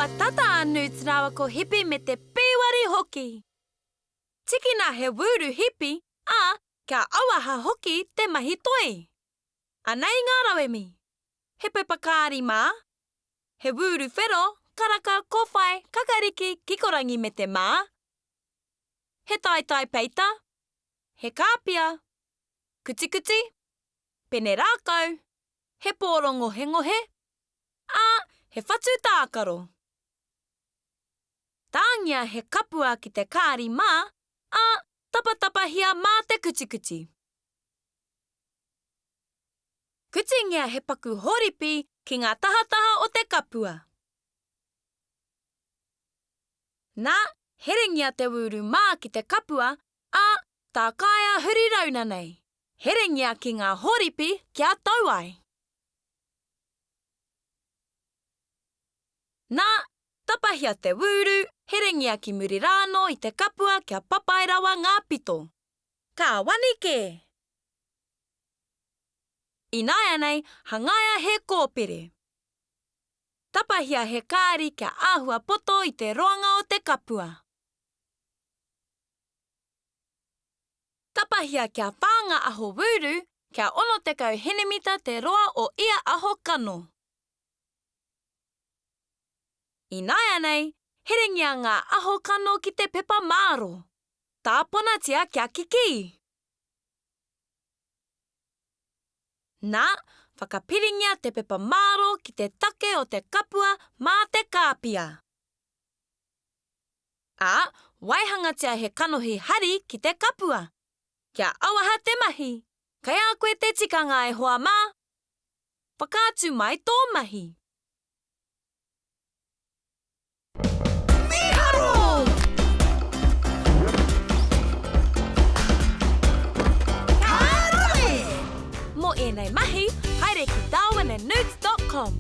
hoa tata a Newt rāua ko Hipi me te pīwari hoki! Tikina he wūru hipi, ā, kia auaha hoki te mahi toi! Anei ngā rauemi, He pepa kāri mā, he wūru whero, karaka, kōwhai, kakariki, kikorangi me te mā, he taetae peita, he kāpia, kutikuti, pene rākau, he pōro ngohengohe, ā, he whatu tākaro. Tāngia he kapua ki te kāri mā, ā, tapatapahia mā te kutikuti. Kutingia he paku hōripi ki ngā tahataha o te kapua. Nā, herengia te wūru mā ki te kapua, ā, tākaia huri rauna nei. Herengia ki ngā hōripi kia tau ai. Nā, tapahia te wūru, herengia ki muri rānō i te kapua kia papai rawa ngā pito. Ka wani kē! Ināianei, hangaia he kōpere. Tapahia he kāri kia āhua poto i te roanga o te kapua. Tapahia kia whā ngā aho wūru, kia 60 henemita te roa o ia aho kano. Ināianei, herengia ngā aho kano ki te pepa māro. Tāponatia kia kikī. Nā, whakapiringia te pepa māro ki te take o te kapua mā te kāpia. Ā, waihangatia he kanohi hari ki te kapua. Kia auaha te mahi! Kei a koe te tikanga e hoa mā! Whakaatu mai tō mahi! Mīharo! Ka rawe! Mō ēnei mahi, haere ki darwinandnewts dot com.